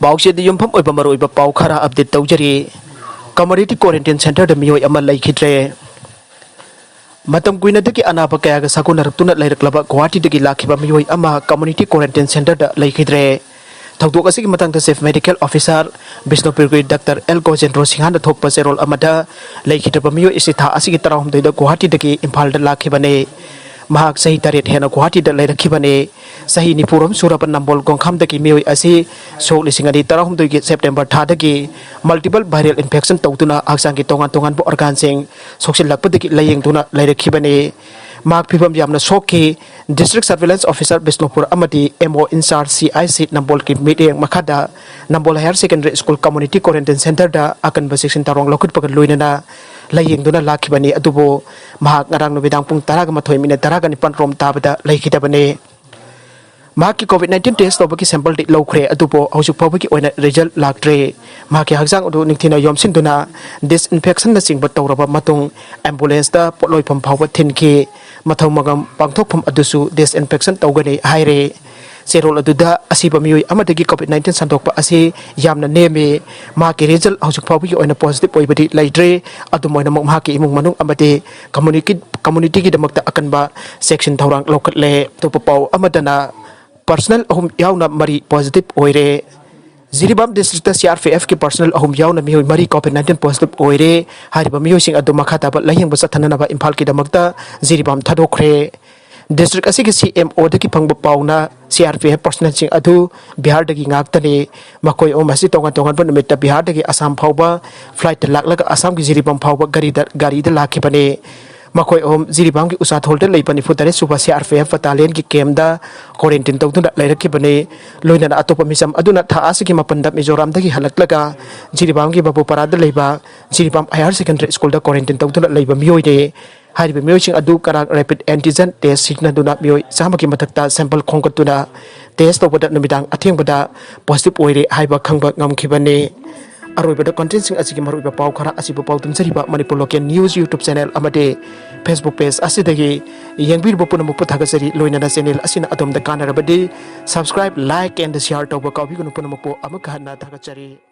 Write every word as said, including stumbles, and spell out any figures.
ꯄꯥꯎꯆꯦꯗ ꯌꯨꯝꯐꯝ ꯑꯣꯏꯕ ꯃꯔꯨꯑꯣꯏꯕ ꯄꯥꯎ ꯈꯔ ꯑꯞꯗꯦꯠ ꯇꯧꯖꯔꯤ꯫ ꯀꯝꯃ꯭ꯌꯨꯅꯤꯇꯤ ꯀ꯭ꯋꯥꯔꯦꯟꯇꯤꯟ ꯁꯦꯟꯇꯔꯗ ꯃꯤꯑꯣꯏ ꯑꯃ ꯂꯩꯈꯤꯗ꯭ꯔꯦ꯫ ꯃꯇꯝ ꯀꯨꯏꯅꯗꯒꯤ ꯑꯅꯥꯕ ꯀꯌꯥꯒ ꯁꯥꯒꯣꯟꯅꯔꯛꯇꯨꯅ ꯂꯩꯔꯛꯂꯕ ꯒꯨꯋꯥꯍꯥꯇꯤꯗꯒꯤ ꯂꯥꯛꯈꯤꯕ ꯃꯤꯑꯣꯏ ꯑꯃ ꯀꯝꯃ꯭ꯌꯨꯅꯤꯇꯤ ꯀ꯭ꯋꯥꯔꯦꯟꯇꯤꯟ ꯁꯦꯟꯇꯔꯗ ꯂꯩꯈꯤꯗ꯭ꯔꯦ꯫ ꯊꯧꯗꯣꯛ ꯑꯁꯤꯒꯤ ꯃꯇꯥꯡꯗ ꯆꯤꯐ ꯃꯦꯗꯤꯀꯦꯜ ꯑꯣꯐꯤꯁꯥꯔ ꯕꯤꯁꯅꯨꯄꯨꯔꯒꯤ ꯗꯥꯛꯇꯔ ꯑꯦꯜ ꯒꯣꯖꯦꯟꯗ꯭ꯔꯣ ꯁꯤꯡꯍꯅ ꯊꯣꯛꯄ ꯆꯦꯔꯣꯜ ꯑꯃꯗ, ꯂꯩꯈꯤꯗ꯭ꯔꯕ ꯃꯤꯑꯣꯏ ꯑꯁꯤ ꯊꯥ ꯑꯁꯤꯒꯤ ꯇꯔꯥꯍꯨꯝꯗꯣꯏꯗ ꯒꯨꯋꯥꯍꯥꯇꯤꯗꯒꯤ ꯏꯝꯐꯥꯜꯗ ꯂꯥꯛꯈꯤꯕꯅꯤ꯫ ꯃꯍꯥꯛ ꯆꯍꯤ ꯇꯔꯦꯠ ꯍꯦꯟꯅ ꯒꯨꯋꯥꯍꯥꯇꯤꯗ ꯂꯩꯔꯛꯈꯤꯕꯅꯤ꯫ ꯆꯍꯤ ꯅꯤꯐꯨꯔꯣꯝ ꯁꯨꯔꯕ ꯅꯝꯕꯣꯜ ꯒꯣꯡꯈꯥꯝꯗꯒꯤ ꯃꯤꯑꯣꯏ ꯑꯁꯤ ꯁꯣꯛ ꯂꯤꯁꯤꯡ ꯑꯅꯤ ꯇꯔꯥꯍꯨꯝꯗꯣꯏꯒꯤ ꯁꯦꯞꯇꯦꯝꯕꯔ ꯊꯥꯗꯒꯤ multiple viral infection ꯇꯧꯗꯨꯅ ꯍꯛꯆꯥꯡꯒꯤ ꯇꯣꯉꯥꯟ ꯇꯣꯉꯥꯟꯕ organꯁꯤꯡ ꯁꯣꯛꯆꯤꯜꯂꯛꯄꯗꯒꯤ ꯂꯥꯌꯦꯡꯗꯨꯅ ꯂꯩꯔꯛꯈꯤꯕꯅꯤ꯫ ꯃꯍꯥꯛ ꯐꯤꯕꯝ ꯌꯥꯝꯅ ꯁꯣꯛꯈꯤ꯫ District Surveillance Officer ꯕꯤꯁꯅꯨꯄꯨꯔ ꯑꯃꯗꯤ M O in charge C I C ꯅꯝꯕꯣꯜꯒꯤ ꯃꯤꯠꯌꯦꯡ ꯃꯈꯥꯗ ꯅꯝꯕꯣꯜ Higher Secondary School Community Quarantine Centreꯗ ꯑꯀꯟꯕ ꯆꯦꯛꯁꯤꯟ ꯊꯧꯔꯥꯡ ꯂꯧꯈꯠꯄꯒ ꯂꯣꯏꯅꯅ ꯂꯥꯌꯦꯡꯗꯨꯅ ꯂꯥꯛꯈꯤꯕꯅꯤ꯫ ꯑꯗꯨꯕꯨ ꯃꯍꯥꯛ ꯉꯔꯥꯡ ꯅꯨꯃꯤꯗꯥꯡ ꯄꯨꯡ ꯇꯔꯥꯒ ꯃꯥꯊꯣꯏ ꯃꯤꯅꯤꯠ ꯇꯔꯥꯒ ꯅꯤꯄꯥꯟ ꯔꯣꯝ ꯇꯥꯕꯗ ꯂꯩꯈꯤꯗꯕꯅꯤ꯫ ꯃꯍꯥꯛꯀꯤ COVID nineteen test ꯇꯧꯕꯒꯤ sampleꯗꯤ ꯂꯧꯈ꯭ꯔꯦ, ꯑꯗꯨꯕꯨ ꯍꯧꯖꯤꯛ ꯐꯥꯎꯕꯒꯤ ꯑꯣꯏꯅ result ꯂꯥꯛꯇ꯭ꯔꯦ꯫ ꯃꯍꯥꯛꯀꯤ ꯍꯛꯆꯥꯡ ꯑꯗꯨ ꯅꯤꯡꯊꯤꯅ ꯌꯣꯝꯁꯤꯟꯗꯨꯅ disinfectionꯅꯆꯤꯡꯕ ꯇꯧꯔꯕ ꯃꯇꯨꯡ ambulanceꯇ ꯄꯣꯠꯂꯣꯏꯐꯝ ꯐꯥꯎꯕ ꯊꯤꯟꯈꯤ꯫ ꯃꯊꯧ ꯃꯉꯝ ꯄꯥꯡꯊꯣꯛꯐꯝ ꯑꯗꯨꯁꯨ disinfection ꯇꯧꯒꯅꯤ ꯍꯥꯏꯔꯦ꯫ ꯆꯦꯔꯣꯜ ꯑꯗꯨꯗ ꯑꯁꯤꯕ ꯃꯤꯑꯣꯏ ꯑꯃꯗꯒꯤ COVID nineteen ꯁꯟꯗꯣꯛꯄ ꯑꯁꯤ ꯌꯥꯝꯅ ꯅꯦꯝꯃꯤ꯫ ꯃꯍꯥꯛꯀꯤ result ꯍꯧꯖꯤꯛ ꯐꯥꯎꯕꯒꯤ ꯑꯣꯏꯅ positive ꯑꯣꯏꯕꯗꯤ ꯂꯩꯇ꯭ꯔꯤ꯫ ꯑꯗꯨꯝ ꯑꯣꯏꯅꯃꯛ ꯃꯍꯥꯛꯀꯤ ꯏꯃꯨꯡ ꯃꯅꯨꯡ ꯑꯃꯗꯤ community communityꯒꯤꯗꯃꯛꯇ ꯑꯀꯟꯕ ꯆꯦꯛꯁꯤꯟ ꯊꯧꯔꯥꯡ ꯂꯧꯈꯠꯂꯦ꯫ ꯑꯇꯣꯞꯄ ꯄꯥꯎ ꯑꯃꯗꯅ personal ꯑꯍꯨꯝ ꯌꯥꯎꯅ ꯃꯔꯤ positive ꯑꯣꯏꯔꯦ꯫ Jiribam districtꯇ C R P Fꯀꯤ personnel ꯑꯍꯨꯝ ꯌꯥꯎꯅ ꯃꯤꯑꯣꯏ ꯃꯔꯤ COVID nineteen positive ꯑꯣꯏꯔꯦ꯫ ꯍꯥꯏꯔꯤꯕ ꯃꯤꯑꯣꯏꯁꯤꯡ ꯑꯗꯨ ꯃꯈꯥ ꯇꯥꯕ ꯂꯥꯌꯦꯡꯕ ꯆꯠꯊꯅꯅꯕ ꯏꯝꯐꯥꯜꯒꯤꯗꯃꯛꯇ ꯖꯤꯔꯤꯕꯥꯝ ꯊꯥꯗꯣꯛꯈ꯭ꯔꯦ꯫ District ꯑꯁꯤꯒꯤ C M Oꯗꯒꯤ ꯐꯪꯕ ꯄꯥꯎꯅ C R P F personnelꯁꯤꯡ ꯑꯗꯨ ꯕꯤꯍꯥꯔꯗꯒꯤ ꯉꯥꯛꯇꯅꯤ꯫ ꯃꯈꯣꯏ ꯑꯍꯨꯝ ꯑꯁꯤ ꯇꯣꯉꯥꯟ ꯇꯣꯉꯥꯟꯕ ꯅꯨꯃꯤꯠꯇ ꯕꯤꯍꯥꯔꯗꯒꯤ ꯑꯁꯥꯝ ꯐꯥꯎꯕ flightꯇ ꯂꯥꯛꯂꯒ ꯑꯁꯥꯝꯒꯤ ꯖꯤꯔꯤꯕꯥꯝ ꯐꯥꯎꯕ ꯒꯥꯔꯤꯗ ꯒꯥꯔꯤꯗ ꯂꯥꯛꯈꯤꯕꯅꯤ꯫ ꯃꯈꯣꯏ ꯑꯍꯨꯝ ꯖꯤꯔꯤꯕꯥꯝꯒꯤ ꯎꯆꯥꯊꯣꯜꯗ ꯂꯩꯕ ꯅꯤꯐꯨ ꯇꯔꯦꯠ ꯁꯨꯕ C R P F battalionꯒꯤ campꯇ quarantine ꯇꯧꯗꯨꯅ ꯂꯩꯔꯛꯈꯤꯕꯅꯤ꯫ ꯂꯣꯏꯅꯅ ꯑꯇꯣꯞꯄ ꯃꯤꯆꯝ ꯑꯗꯨꯅ ꯊꯥ ꯑꯁꯤꯒꯤ ꯃꯥꯄꯟꯗ ꯃꯤꯖꯣꯔꯥꯝꯗꯒꯤ ꯍꯜꯂꯛꯂꯒ ꯖꯤꯔꯤꯕꯥꯝꯒꯤ ꯕꯥꯕꯨꯄꯥꯔꯥꯗ ꯂꯩꯕ ꯖꯤꯔꯤꯕꯥꯝ Higher Secondary Schoolꯗ quarantine ꯇꯧꯗꯨꯅ ꯂꯩꯕ ꯃꯤꯑꯣꯏꯅꯤ꯫ ꯍꯥꯏꯔꯤꯕ ꯃꯤꯑꯣꯏꯁꯤꯡ ꯑꯗꯨ ꯀꯔꯥꯡ rapid antigen test ꯁꯤꯖꯤꯟꯅꯗꯨꯅ ꯃꯤꯑꯣꯏ ꯆꯥꯝꯃꯒꯤ ꯃꯊꯛꯇ sample ꯈꯣꯝꯒꯠꯇꯨꯅ test ꯇꯧꯕꯗ ꯅꯨꯃꯤꯗꯥꯡ ꯑꯊꯦꯡꯕꯗ positive ꯑꯣꯏꯔꯦ ꯍꯥꯏꯕ ꯈꯪꯕ ꯉꯝꯈꯤꯕꯅꯤ꯫ ꯑꯔꯣꯏꯕꯗ contentꯁꯤꯡ ꯑꯁꯤꯒꯤ ꯃꯔꯨꯑꯣꯏꯕ ꯄꯥꯎ ꯈꯔ ꯑꯁꯤꯕꯨ ꯄꯥꯎꯗꯝꯖꯔꯤꯕ Manipur Local News YouTube channel ꯑꯃꯗꯤ Facebook page ꯑꯁꯤꯗꯒꯤ ꯌꯦꯡꯕꯤꯔꯤꯕ ꯄꯨꯝꯅꯃꯛꯄꯨ ꯊꯥꯒꯠꯆꯔꯤ꯫ ꯂꯣꯏꯅꯅ channel ꯑꯁꯤꯅ ꯑꯗꯣꯝꯗ ꯀꯥꯟꯅꯔꯕꯗꯤ subscribe, like and share ꯇꯧꯕ ꯀꯥꯎꯕꯤꯒꯅꯨ꯫ ꯄꯨꯝꯅꯃꯛꯄꯨ ꯑꯃꯨꯛꯀ ꯍꯟꯅ ꯊꯥꯒꯠꯆꯔꯤ꯫